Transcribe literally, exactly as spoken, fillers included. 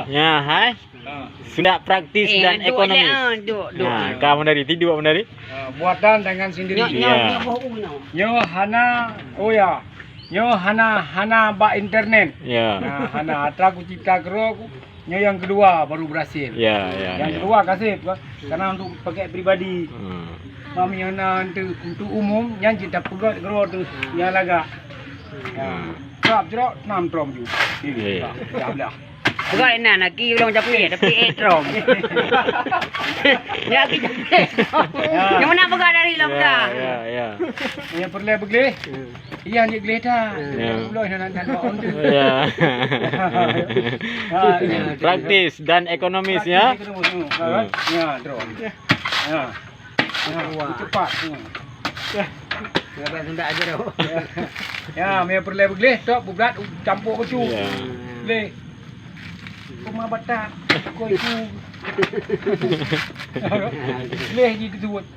Ya, hai. Sudah praktis dan ekonomis. Nah, kamu dari tidur, kamu dari? Ah, buatan tangan sendiri. Nyoe, nyoe, nyoe boh u nyoe. Nyoe hana, oh ya. Nyoe hana, hana bak internet. Ya. Nah, hana atra kucipta keudroe ku. Nyoe yang kedua baru berhasil. Ya, ya. Yang kedua kasih, karena untuk pakai pribadi. Hmm. Mami hana untuk, untuk umum, nyan cit tapeugöt keudroe tu, yang lagak. Ya. Hmm. Trap jerok, enam trom ju. Iya. Dah belah. Peugah inan aki ulôn japie, tapi eh trom. Ya aki japie. Ya. Yang mana peugah dari lom dah? Ya, ya. Yang perlu begleh. Iya ni gleh dah. Ya. Ulôn nak nak buat on tu. Ya. Ha, ya. Praktis dan ekonomis ya. Praktis ekonomis. Ha, kan? Ya, trom. Ya. Ha, cepat. Hmm. Nggak payah sundak aja dah. Ya, mie perlu begleh tok bublat campur kecu. Ya. Gleh. Kuma batak, koi ku. Gleh ji kesuwet.